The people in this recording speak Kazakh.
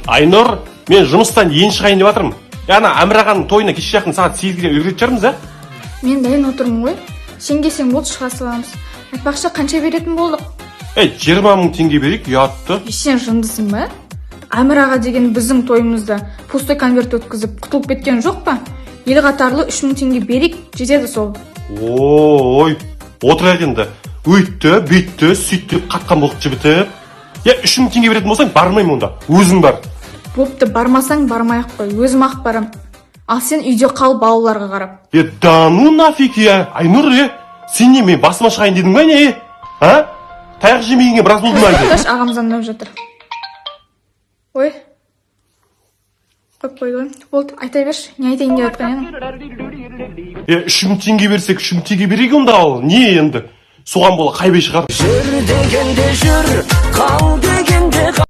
Айнұр, мен жұмыстан енді шығайын деп жатырмын. Е, ана Әмір ағаның тойына кешке жақын сағат 8-ге үлгеретін шығармыз, а? Мен дайын отырмын ғой. Сен келсең болды, шыға саламыз. Айтпақшы, қанша беретін болдық? Ей, 20 000 теңге берейік, ұятты. Е, сен жындысың ба? Әмір аға деген біздің тойымызда пустой конверт өткізіп, құтылып кеткен жоқ па? Ел қатарлы 3000 теңге берейік, жетеді сол. Ой, отырайық енді. Өйтті, бүйтті, сөйтті деп қатқан болдық жібітіп. Е, 3000 теңге беретін болсаң, бармаймын онда, өзің бар. Бопты, бармасаң, бармай ақ қой, өзім ақ барам. Ал сен үйде қал, балаларға қарап. Е, да ну нафиг, е, Айнұр, е, сен не, мен басыма шығайын дедің ба, не, а? Таяқ жемегенге біраз болды ма әлде? Тоқташы, ағам звондап жатыр. Ой, қойып қойды ғой. Болды, айта берші, не айтайын деп жатқан едің? Е, 3000 теңге берсек, 3000 теңге берейік онда. Ал не енді, соған бола қайбай шығар. Жүр дегенде жүр, қал дегенде.